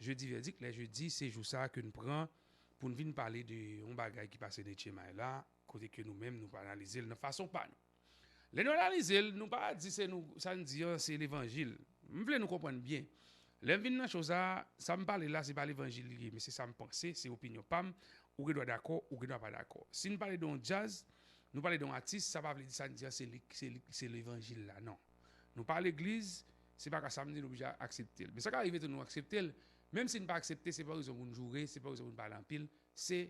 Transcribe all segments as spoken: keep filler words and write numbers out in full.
Jedi vèdik, lè jedi, se jou sa ke n pran pou n vin pale de yon bagay ki pase nan H M I la, kote ke nou menm, nou pa analize l nan fason pa nou. Lè nou analize l, nou pa di se nou, sa n di an, se levanjil. M vle nou konprann byen. Lè m vin nan cho sa, sa m pale la, se pa levanjil li ye, men se sa m panse, se opinyon pa m. Ou gen dwa dakò, ou gen dwa pa dakò. Si n pale de yon djaz, nou pale de yon atis, sa pa vle di sa n di an, se li, se li, se levanjil la, non. Nou pa legliz, se pa ka sa m di nou oblije aksepte l. Men sa ka rive tou nou aksepte l, menm si n pa aksepte, se pa rezon pou n joure, se pa rezon pou n pale anpil, se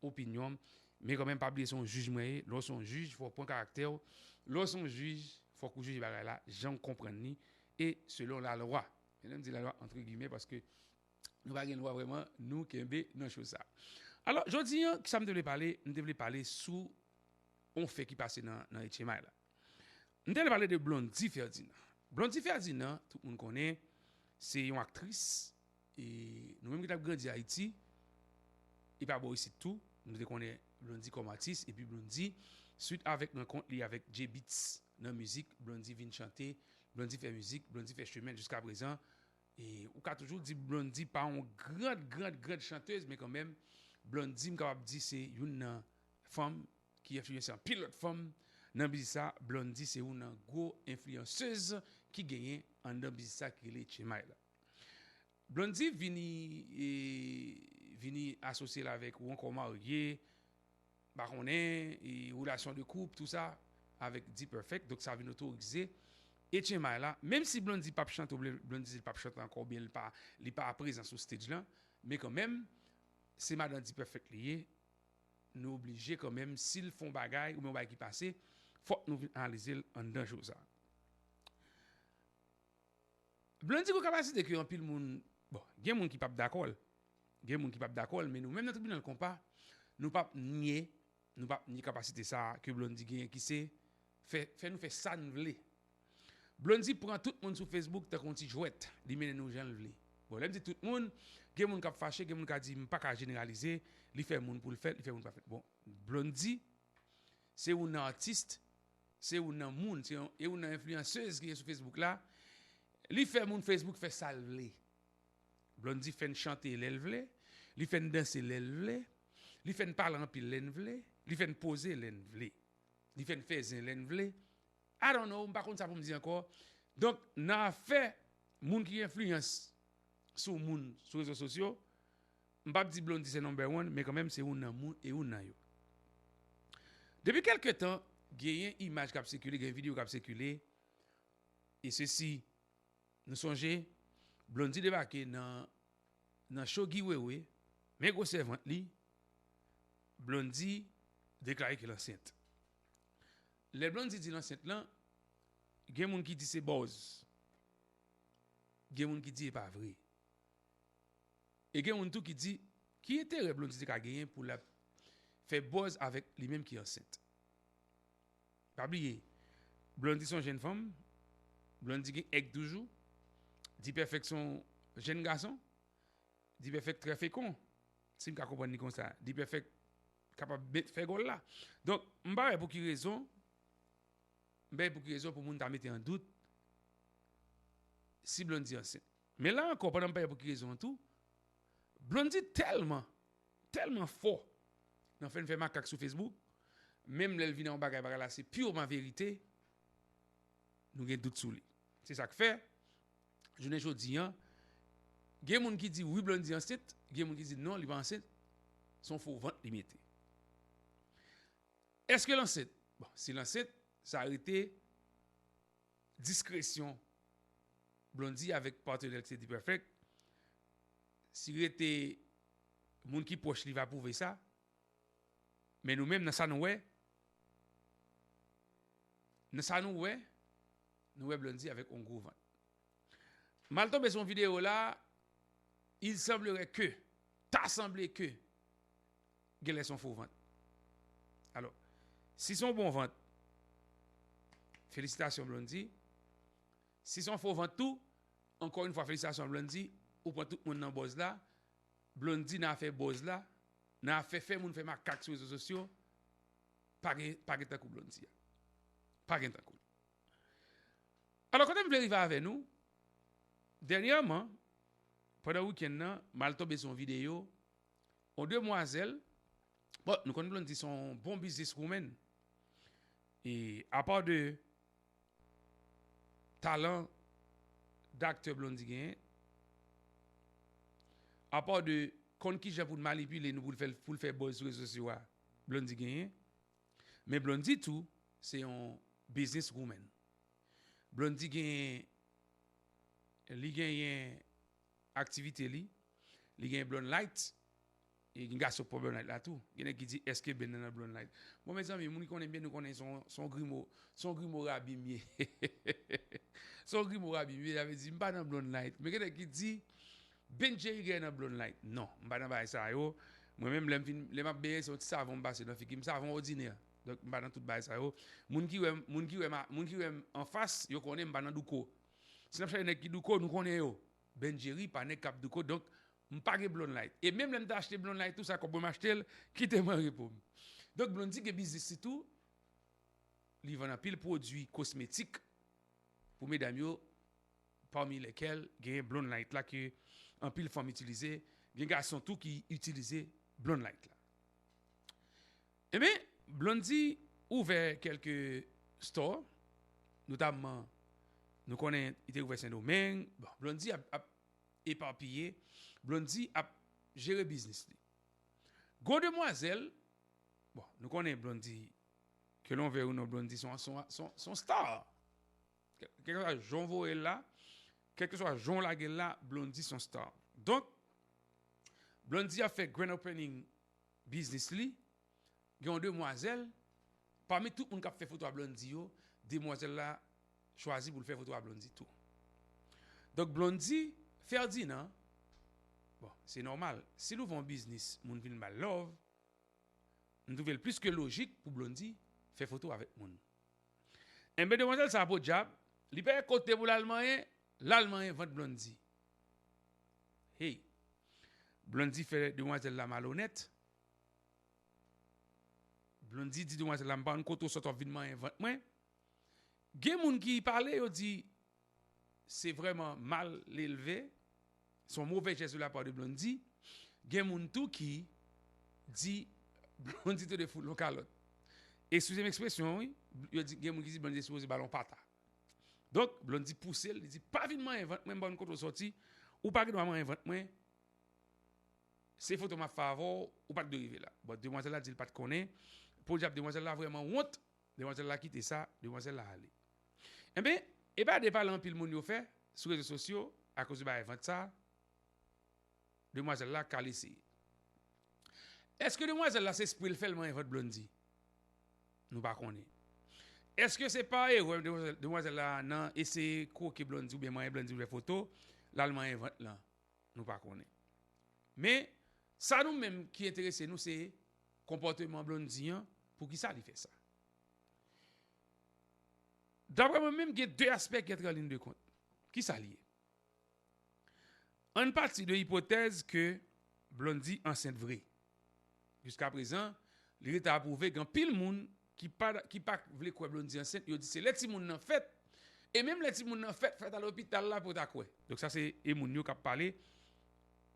opinyon m. Men kanmenm, pa bliye se yon jij mwen ye. Lè w se yon jij, fò w pran karaktè w. Lè w se yon jij, fòk ou jije bagay la, jan w konprann li, e selon lalwa. Men lè m di lalwa, antre gimè, paske nou pa gen lwa vrèman, nou kenbe nan cho sa. Alò, jodi an, kisa m te vle pale? M te vle pale sou yon fè ki pase nan, nan H M I la. M te vle pale de Blondy Ferdinand. Blondy Ferdinand, tout moun konnen, se yon aktris, e nou menm ki t ap grandi Ayiti, e pa bò isit tou, nou te konnen Blondy kòm atis, epi Blondy, swit avèk rankont li avèk J-Beatz nan mizik, Blondy vin chante, Blondy fè mizik, Blondy fè chemen jiska prezan. E ou ka toujou di Blondy pa yon grand, grand, grand chantèz, men kanmenm, Blondy, m kapab di se youn nan fanm ki enfliyanse anpil lòt fanm nan biznis sa. Blondy se youn nan gwo enfliyansèz ki genyen anndan biznis sa ki rele H M I la. Blondy vini, e, vini asosye l avèk ou ankò marye, pa konnen, e, relasyon de koup, tou sa, avèk D-Perfect. Donk, sa vin otorize H M I la. Menm si Blondy p ap chante, oubyen Blondy di l p ap chante ankò, oubyen li pa, li pa prezan sou stage lan, men kanmenm, se madan D-Perfect li ye. Nou oblije kanmenm, si l fè yon bagay, oubyen yon bagay ki pase, fòk nou vin analize l anndan cho sa. Blondy gen yon kapasite ke anpil moun, bon, gen moun ki p ap dakò l. Gen moun ki p ap dakò l, men nou menm nan tribinal konpa, nou p ap nye, nou p ap nye kapasite sa a ke Blondy genyen ki se fè, fè nou fè sa n vle. Blondy pran tout moun sou Facebook tankou yon ti jwèt, li mennen nou jan l vle. Bon, lè m di tout moun, gen moun k ap fache, gen moun k ap di m pa ka jeneralize, li fè moun pou l fèt, li fè moun pa fèt. Bon, Blondy, se youn nan atis, se youn nan moun, se yon, e youn nan enfliyansèz ki gen sou Facebook la. Li fè moun Facebook fè sa l vle. Blondy fè n chante lè l vle, li fè n danse lè l vle, li fè n pale anpil lè n vle, li fè n poze lè n vle, li fè n fè zen lè n vle. I don't know, m pa konn sa pou m di ankò. Donk, nan afè moun ki gen enfliyans sou moun sou rezo sosyo, m p ap di Blondy se number one, men kanmenm se youn nan moun, e youn nan yo. Depi kèlke tan, genyen imaj k ap sikile, gen videyo k ap sikile, e sesi, nou sonje, Blondy debake nan, nan cho Guy Wewe, men gwosè vant li, Blondy deklare ke l ansent. Lè Blondy di l ansent lan, gen moun ki di se buzz. Gen moun ki di e pa vre. E gen moun tou ki di, ki enterè Blondy te ka genyen pou l ap fè buzz avèk li menm ki ansent? Pa bliye, Blondy se yon jèn fanm, Blondy gen èg toujou, D-Perfect se yon jèn gason, D-Perfect trè fekon, si m ka konprann li konsa. D-Perfect kapab met, fè gòl la. Donk, m pa wè pou ki rezon, m pa wè pou ki rezon pou moun ta mete an dout si Blondy ansent. Men la ankò, pandan m pa wè pou ki rezon an tou, Blondy tèlman, tèlman fò nan fè n fè makak sou Facebook, menm lè l vin a yon bagay, bagay la se pirman verite, nou gen dout sou li. Se sa k fè, jounen jodi an, gen moun ki di wi Blondy ansent, gen moun ki di non, li pa ansent, se yon fo vant li mete. Èske l ansent? Bon, si l ansent, sa rete diskresyon Blondy avèk patnè l ki se D-Perfect. Si rete moun ki pwòch li va pwouve sa, men nou menm, nan sa nou wè, nan sa nou wè, nou wè Blondy avèk yon gwo vant. M al tonbe sou yon videyo la, il semblerait que, ta sanble ke, genlè se yon fo vant. Alò, si se yon bon vant, felisitasyon Blondy. Si se yon fo vant tou, ankò yon fwa, felisitasyon Blondy, ou pran tout moun nan buzz la. Blondy nan afè buzz la, nan afè fè moun fè makak sou rezo sosyo, pa gen, pa gen tankou Blondy a. Pa gen tankou l. Alò, kote m vle rive avè nou, dènyèman, pandan wikenn nan, m al tonbe sou yon videyo, yon demwazèl, bon, nou konn Blondedy se yon bon business woman. E apa de talan daktè Blondedy genyen, apa de konn kijan pou l manipile nou pou l fè, pou l fè buzz sou rezo sosyo a, Blondedy genyen. Men Blondedy tou, se yon business woman. Blondedy genyen, li genyen aktivite li, li genyen Blonde Light, e gen gason k pran Blonde Light la tou. Gen nèg ki di, èske Ben nan nan Blonde Light? Bon, mezanmi, moun ki konnen Ben, nou konnen se yon, se yon grimo, se yon grimo rabi m ye. Se yon grimo rabi m ye, sa vle di, m pa nan Blonde Light. Men gen nèg ki di, Ben Jerry gen nan Blonde Light. Non, m pa nan bagay sa yo. Mwen menm, lè m fin, lè m ap benyen, se yon ti savon m pase nan figi m, savon òdinè. Donk, m pa nan tout bagay sa yo. Moun ki wè m, moun ki wè m, a- moun ki wè m anfas, yo konnen m pa nan douko. Si n ap chache nèg ki douko, nou konnen yo. Ben Jerry pa nèg k ap douko, donk, m pa gen Blonde Light. E menm lè m ta achte Blonde Light tou, sa kòb mwen m achte l, kite mwen repo m. Donk, Blondedy gen biznis li tou, li vann anpil pwodui kosmetik pou medam yo, pami lèkèl gen Blonde Light la ke anpil fanm itilize, gen gason tou ki itilize Blonde Light la. Ebyen, Blondedy ouvè kèlke store, notamman, nou konnen li te ouvè Sendomeng. Bon, Blondedy ap, ap epapiye, Blondedy ap jere biznis li. Gon demwazèl, bon, nou konnen Blondedy, ke l'on veuille ou non, Blondedy se yon, se yon, se yon, se yon star. Kè-, kèlkeswa jan w voye l la, kèlkeswa jan w lage l la, Blondedy se yon star. Donk, Blondedy ap fè grand opening biznis li, gen yon demwazèl, pami tout moun k ap fè foto a Blondedy yo, demwazèl la chwazi pou l fè foto a Blondedy tou. Donk, Blondedy, Ferdinand, bon, se nòmal, si l ouvè yon biznis, moun vin ba l love, m twouve l plis ke lojik pou Blondedy fè foto avèk moun. Enben, demwazèl sa a, podyab, li pa gen kote pou l al manyen, l al manyen vant Blondedy. Hey! Blondedy fè demwazèl la malonèt. Blondedy di demwazèl la, "M pa konn kote w sot w ap vin manyen vant mwen." Gen moun ki pale, yo di, se vrèman mal elve, se yon move jès de la part de Blondedy. Gen moun tou ki di Blondedy te dwe fout l yon kalòt. Eskize m ekspresyon, wi, yo di, gen moun ki di Blondedy sipoze ba l yon pata. Donk, Blondedy pouse l, li di, "Pa vin manyen vant mwen, m pa konn kote w sòti, ou pa gen dwa manyen vant mwen, se foto m ap fè avè w, ou pa t dwe rive la." Bon, demwazèl la di l pa t konnen, podyab demwazèl la vrèman wont, demwazèl la kite sa, demwazèl la ale. Enben, e pa de pale anpil moun yo fè sou rezo sosyo akoz de bagay vant sa, demwazèl la kal eseye. Èske demwazèl la se espre l fè l manyen vant Blondedy? Nou pa konnen. Èske se pa erè demwazèl, demwazèl la nan eseye kwoke Blondedy oubyen manyen Blondedy pou fè foto, l al manyen vant lan? Nou pa konnen. Men, sa nou menm ki enterese nou, se konpòteman Blondedy an, poukisa li fè sa. Daprè mwen menm, gen de aspè ki antre an liy de kont. Kisa l ye? Ann pati de ipotèz ke Blondedy ansent vre. Jiskaprezan, li rete a pwouve gen anpil moun ki pa, ki pa vle kwè Blondedy ansent, yo di se lè timoun nan fèt, e menm lè timoun nan fèt, fèt a lopital la pou yo ta kwè. Donk sa se e moun yo k ap pale,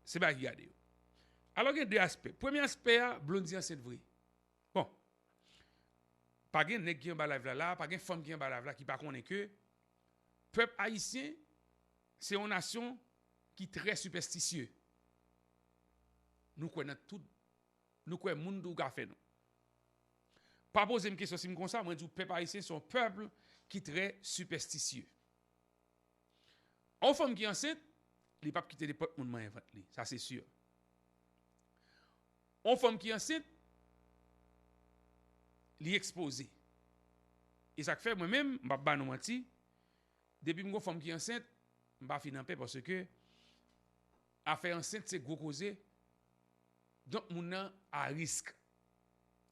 se bagay ki gade yo. Alò gen de aspè. Premye aspè a, Blondedy ansent vre. Bon, pa gen nèg ki anba live la la, pa gen fanm ki anba live la ki pa konnen ke pèp ayisyen se yon nasyon ki trè sipèstisye. Nou kwè nan tout, nou kwè moun tou ka fè nou. Pa poze m kesyon si m konsa, mwen di w pèp ayisyen se yon pèp ki trè sipèstisye. Yon fanm ki ansent, li p ap kite nenpòt moun manyen vant li, sa se si. Yon fanm ki ansent, li ekspoze. E sa k fè mwen menm, m p ap ba nou manti, depi m gon fanm ki ansent, m pa fin anpè paske afè ansent se gwo koze. Donk moun nan a risk.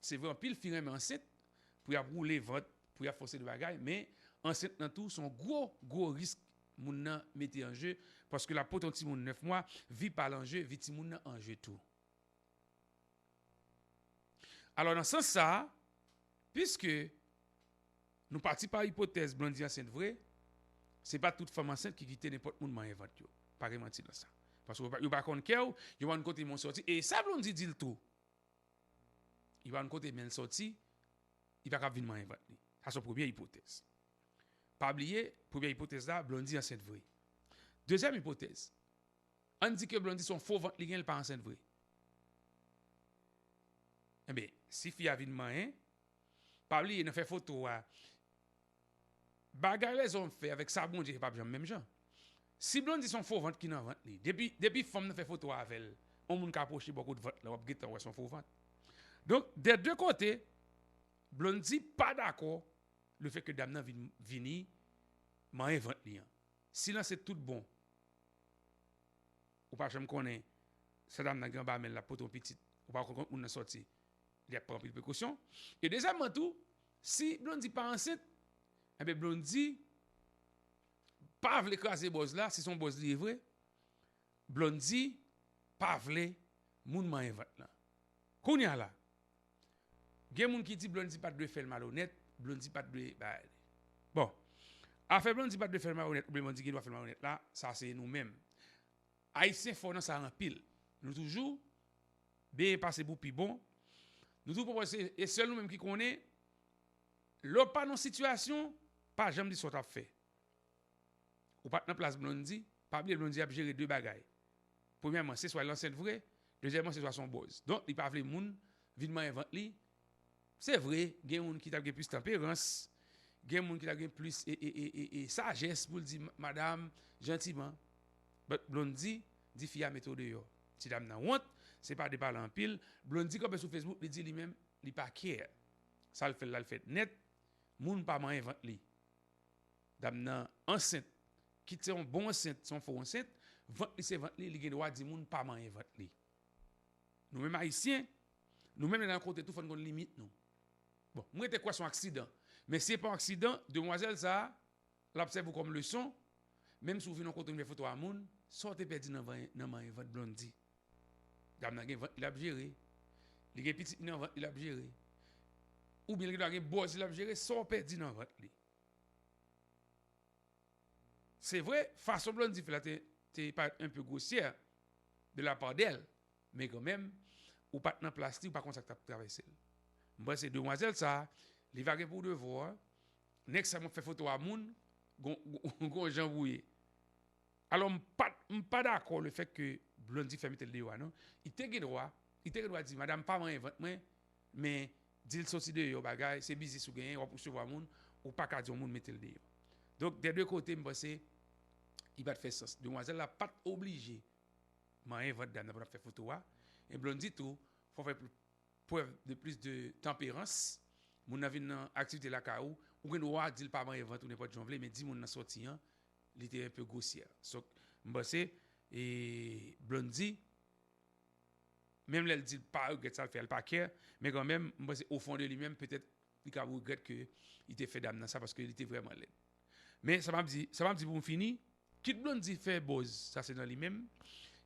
Se vre, anpil fi renmen ansent pou y ap woule vant, pou y ap fè yon seri de bagay, men ansent nan tou se yon gwo, gwo risk moun nan mete an je, paske l ap pote yon timoun nèf mwa, vi pa l an je, vi timoun nan an je tou. Alò, nan sans sa a, piske nou pati pa ipotèz Blondedy ansent vre, se pa tout fanm ansent ki kite nenpòt moun manyen vant yo. Pa gen manti nan sa. Paske yo pa, yo pa konn kè w, yo pa konn kote men w sòti. E sa Blondy di l tou. Yo pa konn kote men l sòti, li pa kab vin manyen vant li. Sa se yon premye ipotèz. Pa bliye, premye ipotèz la, Blondy ansent vre. Dezyèm ipotèz, ann di ke Blondy se yon fo vant li gen, li pa ansent vre. Enben, si fi a vin manyen, pa bliye nan fè foto a, bagay lèzòm fè avèk sa Bondye fè p ap janm menm jan. Si Blondy se yon fo vant ki nan vant li, depi, depi fanm nan fè foto avè l, yon moun ka pwoche bò kot vant lan, w ap gentan wè se yon fo vant. Donk, dè de kote, Blondy pa dakò lefètke dam nan vin, vini manyen vant li an. Si l ansent tout bon, ou pa janm konnen sa dam nan gen anba men l, l ap pote yon pitit, ou pa konn kot moun nan sòti, li ap pran anpil prekosyon. E dezyèmman tou, si Blondy pa ansent, enben Blondy pa vle kraze buzz la, si se yon buzz li ye vre, Blondy pa vle moun manyen vant lan. Kounye a la, gen moun ki di Blondy pa t dwe fè l malonèt, Blondy pa t dwe bay. Bon, afè Blondy pa t dwe fè l malonèt, oubyen Blondy gen dwa fè l malonèt la, sa se nou menm. Ayisyen fò nan sa anpil. Nou toujou benyen pase pou pi bon. Nou toujou pran pòz, e sèl nou menm ki konnen, lè w pa nan sitiyasyon, pa janm di sa w t ap fè. Ou pa t nan plas Blondy, pa bliye Blondy ap jere de bagay. Premyèman, se swa l ansent vre, dezyèmman, se swa se yon buzz. Donk, li pa vle moun vin manyen vant li. Se vre, gen moun ki t ap gen plis tanperans, gen moun ki t ap gen plis e, e, e, e, e sajès pou l di ma-, madanm, jantiman. But Blondy di fi a mete w deyò. Ti dam nan wont, se pa de pale anpil. Blondy kanpe sou Facebook, li di li menm, li pa care. Sa l fè l la, l fèt nèt. Moun pa manyen vant li. Dam nan ansent. Kit se yon bon ansent, se yon fo ansent, vant li se vant li, li gen dwa di moun pa manyen vant li. Nou menm Ayisyen, nou menm lè n al kote tou, fò n konn limit nou. Bon, m rete kwè se yon aksidan. Men si se pa yon aksidan, demwazèl sa a, l ap sèvi w kòm leson, menm si w vin yon kote w vin fè foto a moun, sa w te pèdi nan van-, nan manyen vant Blondy. Dam nan gen vant li l ap jere. Li gen pitit li nan vant li l ap jere. Oubyen li gen dwa gen buzz li l ap jere, sa w pèdi nan vant li. Se vre, fason Blondy fè la te, te parèt un peu grossière de la part d'elle, men kanmenm, ou pa t nan plas li, ou pa konn sa k t ap travèse l. M panse demwazèl sa a, li va gen pou devwa, nèg sa m ap fè foto a moun, gon, gon, gon jan pou ye. Alò, m pa, m pa dakò lefètke Blondy fè mete l deyò a, non. Li te gen dwa, li te gen dwa di, madanm, pa manyen vant mwen, men di l soti deyò, bagay, se biznis ou genyen, w ap resevwa moun, ou pa ka di yon moun mete l deyò. Donk, dè de kote, m panse, li pa t fè sans. Demwazèl la pa t oblije manyen vant dam nan pou l ap fè foto a. E Blondy tou, fò w fè pl-, prèv de plis de tanperans. Moun nan vin nan aktivite lakay ou, ou gen dwa di l pa manyen vant ou nenpòt jan w vle, men di moun nan sòti an, li te un peu grossière. So, m panse, e, Blondy, menm lè l di l pa regrèt sa l fè a, l pa care, men kanmenm, m panse, au fond de li menm, petèt, li ka regrèt ke li te fè dam nan sa, paske li te vrèman lèd. Men sa m ap di, sa m ap di pou m fini, kit Blondy fè buzz, sa se nan li menm.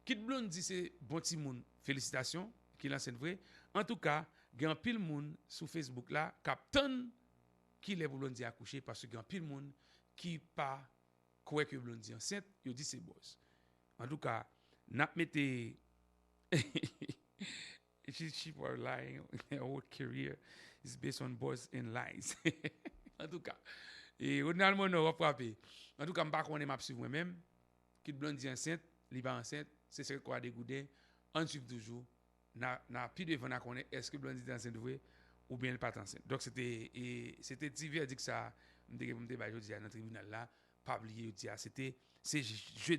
Kit Blondy se bon timoun, felisitasyon, ki l ansent vre. Antouka, gen anpil moun sou Facebook la k ap tann kilè pou Blondy akouche, paske gen anpil moun ki pa kwè ke Blondy ansent, yo di se buzz. Antouka, n ap mete She, she probably lying. Her whole career is based on buzz and lies. Antouka, e Ronald Monod, w ap frape. Antouka, m pa konnen, m ap swiv mwen menm. Kit Blondy ansent, li pa ansent, se sekrè kò a degouden. Ann swiv toujou. N a, n a pi devan, n a konnen èske Blondy te ansent vre oubyen l pa t ansent. Donk, se te, e, se te ti vèdik sa a m te gen pou m te bay jodi a nan tribinal la. Pa bliye, jodi a, se te, se jedi